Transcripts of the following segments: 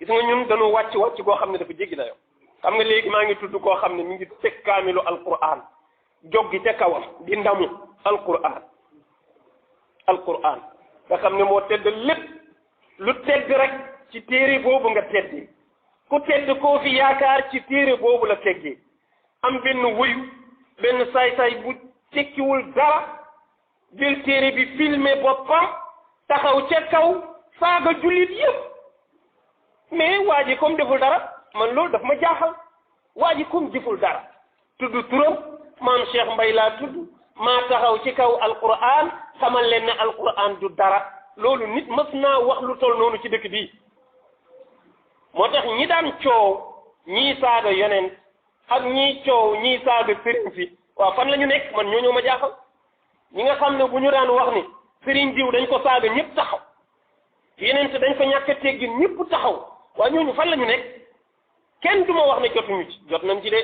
gis nga ñun dañoo wàcc goo xam ne dafa jéggi dayoo xam nga léegi maa ngi tudd koo xam ne mi ngi teg kaamilu alquran joggi ca kawam di ndamu alquran nga xam ne moo tedd lépp lu tedd rek ci téere boobu nga teddee ku tedd koo fi yaakaar ci téere boobu la teggee am benn wëyu benn saay-saay bu tekkiwul dara jël téere bi filmé boppam taxaw ca kaw saaga jullit yëpp mais waa ji comme deful dara man loolu daf ma jaaxal waa ji comme deful dara tudd turam maam Cheikh Mbay laa tudd maa taxaw ci kaw alquran xamal leen ne alquran du dara loolu nit mës naa wax lu toll noonu ci dëkk bii moo tax ñi daan coow ñii saaga yonent ak ñii coow ñii saaga sëriñ fi waaw fan la ñu nekk man ñoo ma jaaxal ñi nga xam ne bu ñu daan wax ni sëriñ diw dañ ko saaga ñëpp taxaw yonent dañ ko ñàkk a teggin ñëpp taxaw waaye ñooñu fan la ñu nekk kenn du ma wax ne jotuñu ci jot nañ ci de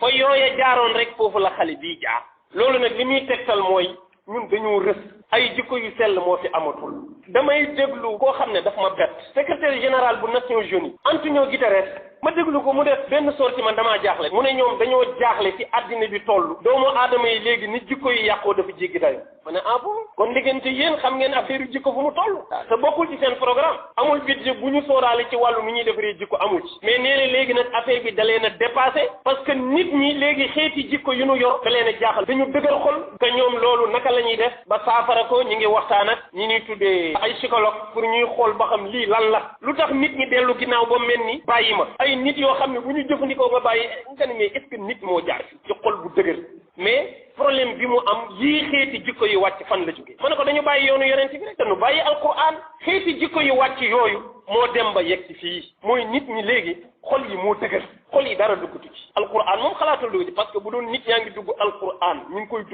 fa yooya jaaroon rek foofu la xale bii jaar loolu nag li muy tegtal mooy ñun dañoo rës ay jikko yu sell moo fi amatul damay déglu koo xam ne daf ma bett secrétaire général bu Nations Unies Antonio Guterres ma déglu ko mu def benn sortie man damaa jaaxle mu ne ñoom dañoo jaaxle ci àddina bi toll doomu aadama yi léegi ni jikko yi yàqoo dafa jéggi dayo ma ne ah bon kon diggante yéen xam ngeen affaire yu jikko fu mu toll te bokkul ci seen programme amul budget bu ñu sóoraale ci wàllu nu ñuy defaree jikko amul ci mais nee na léegi nag affaire bi da leen a dépassé parce que nit ñi léegi xeeti jikko yu nu yor da leen a jaaxal dañu dëgër xol que ñoom loolu naka la ñuy def ba saafara ko ñi ngi waxtaan ak ñi ñuy tuddee ay psychologue pour ñuy xool ba xam lii lan la lu tax nit ñi dellu ginnaaw ba mel ni bàyyi ma ay nit yoo xam ne bu ñu jëfandikoo ba bàyyi nga ne mais est-ce que nit moo jaar fi ci xol bu dëgër mais problème bi mu am yii xeeti jikko yu wàcc fan la jógee ma ne ko dañu bàyyi yoonu yonent bi rek dañu bàyyi alquran xeeti jikko yu wàcc yooyu moo dem ba yegg ci fii mooy nit ñi léegi xol yi moo dëgër xol yi dara duggatu ci alquran moom xalaatul dugg ci parce que bu doon nit ñaa ngi dugg alquran ñu ngi koy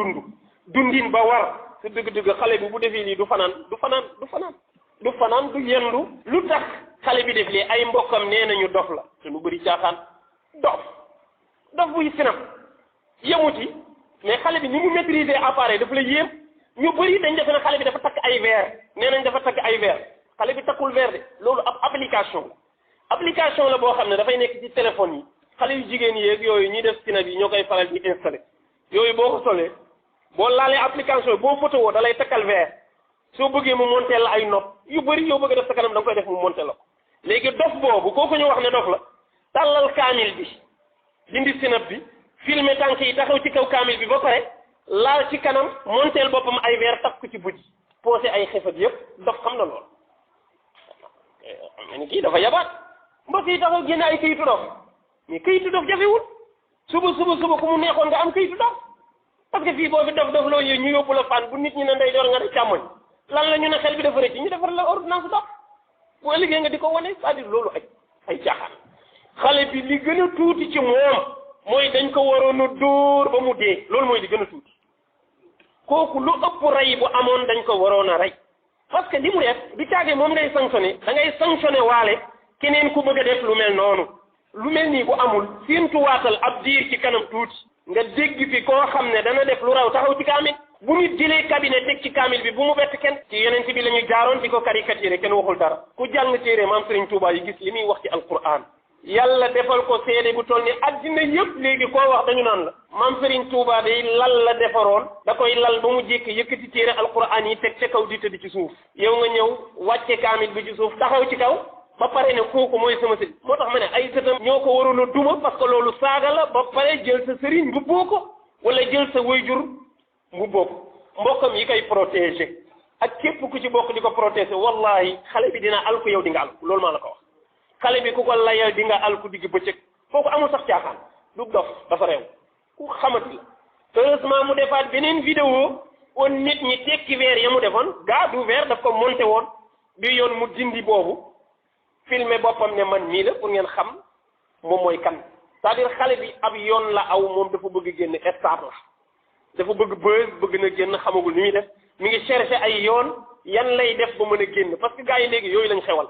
dundin ba war sa dëgg-dëgg xale bi bu defee lii du fanaan du yendu lu tax xale bi def lii ay mbokkam nee nañu dof la te lu bëri caaxaan dof buy sinap yemuti mais xale bi ni mu maîtriser appareil dafa la yéem ñu bëri dañ defe ne xale bi dafa takk ay verre nee nañ dafa takk ay verre xale bi takkul verre de loolu ab application la boo xam ne dafay nekk ci téléphone yi xale yu jigéen yeeg yooyu ñuy def sinap yi ñoo koy faral di installé yooyu boo ko solee boo laalee application boo photo woo da lay takkal verre soo bëggee mu monté la ay nopp yu bëri yoo bëgg a def sa kanam da nga koy def mu monté la ko léegi dof boobu kooku ñu wax ne dof la tàllal kaamil bi dindi sinap bi filmé tànk yi taxaw ci kaw kaamil bi ba pare laal ci kanam monteel boppam ay verre taf ko ci bujj posé ay xefat yëpp dof xam na lool xam ne kii dafa yabaat mbokk yi taxaw génne ay këyitu dof mais këyitu dof jafewul suba ku mu neexoon nga am këyitu dof parce que fii boo fi dof loo yooyu ñu yóbbu la fan bu nit ñi ne ndey door nga ne càmmoñ lan la ñu ne xel bi dafa rëcc ñu defar la ordonnance dof bu ëllëgee nga di ko wane c'est-à-dire loolu ay caaxaan xale bi li gën a tuuti ci moom mooy dañ ko waroon a dóor ba mu dee loolu mooy li gën a tuuti kooku lu ëpp rey bu amoon dañ ko waroon a rey parce que li mu def du caagee moom ngay sanctionné da ngay sanctionné waale keneen ku bëgg a def lu mel noonu lu mel nii bu amul séentuwaatal ab diir ci kanam tuuti nga dégg fi koo xam ne dana def lu raw taxaw ci kaamil bu ñu jëlee cabinet teg ci kaamil bi bu mu bett kenn ci yonent bi la ñu jaaroon di ko caricaturé kenn waxul dara ku jàng téere maam Serigne Touba yi gis li muy wax ci alquran yàlla defal ko seede bu toll ni addina yëpp léegi koo wax dañu naan la maam Serigne Touba day lal la defaroon da koy lal ba mu jékki yëkkati téere alquran yi teg ca kaw di tëdd ci suuf yow nga ñëw wàcce kaamil bi ci suuf taxaw ci kaw ba pare ne kooku mooy sama sëriñ moo tax ma ne ay sëtam ñoo ko waroon a duma parce que loolu saaga la ba pare jël sa sëriñ mbubboo ko wala jël sa wayjur mbubboo ko mbokkam yi koy protégé ak képp ku ci bokk di ko protégé wallahi xale bi dina alku yow di nga alku loolu maa la ko wax xale bi ku ko layal di nga alku digg bëccëg kooku amul sax caaxaan du dof dafa réew ku xamati la heureusement mu defaat beneen vidéo woon nit ñi tekki weer ya mu defoon gaa du weer daf ko monté woon bi yoon mu dindi boobu filmé boppam ne man mii la pour ngeen xam moom mooy kan c'est-à-dire xale bi ab yoon la aw moom dafa bëgg génn star la dafa bëgg na génn xamagul ni muy def mi ngi cherché ay yoon yan lay def ba mën a génn parce que gars yi léegi yooyu lañ xewal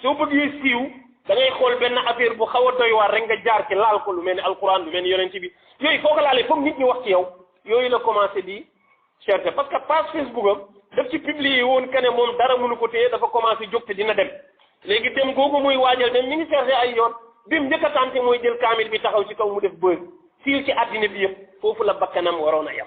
soo bëggee siiw da ngay xool benn affaire bu xaw a doy waar rek nga jaar ci laal ko lu mel ni alquran lu mel ni yonent bi yooyu foo ko laalee foog nit ñi wax ci yow yooyu la commencé di cherché parce que page Facebook am daf ci publier woon que ne moom dara mënu ko téye dafa commencé jóg te dina dem léegi dem googu muy waajal dem mi ngi cherché ay yoon bim njëkk a tànte mooy jël kaamil bi taxaw ci kaw mu def bër siiw ci àddina bi yëpp foofu la bakkanam waroon a yem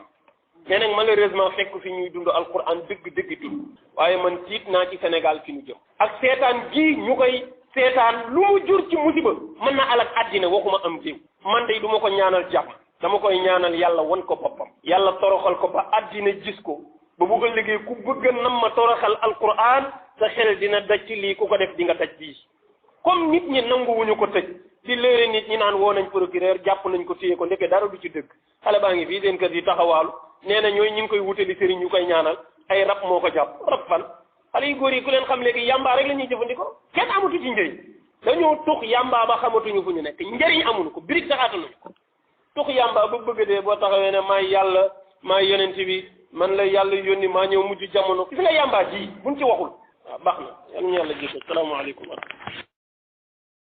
mais nag malheureusement fekk fi ñuy dund alquran dëgg dund waaye man tiit naa ci Sénégal fi ñu jëm ak seetaan gii ñu koy seetaan lu mu jur ci musiba mën na alak àddina waxuma am réew man de du ma ko ñaanal jàmm dama koy ñaanal yàlla won ko boppam yàlla toroxal ko ba àddina gis ko ba bu ëllëgee ku bëgg nam ma toroxal alquran sa xel dina daj ci lii ku ko def di nga daj bii comme nit ñi nanguwuñu ko tëj di léere nit ñi naan woo nañ procureur jàpp nañ ko téye ko ndeke dara du ci dëgg xale baa ngi fii seen kër yi taxawaalu nee na ñooy ñi ngi koy wutali sëriñ ñu koy ñaanal ay rab moo ko jàpp rab fan xale yu góor yi ku leen xam léegi yàmbaa rek la ñuy jëfandikoo kenn amatu ci njëriñ dañoo tux yàmbaa ba xamatuñu fu ñu nekk njëriñ amuñu ko birig saxaatanuñu ko tux yàmbaa ba bëgg dee boo taxawee ne maay yàlla maay yonent bi man la yàlla yónni maa ñëw mujj jamono gis nga yàmbaa ji buñ ci waxul waaw baax na yal na yàlla jëf salaamaaleykum wa rahmatulah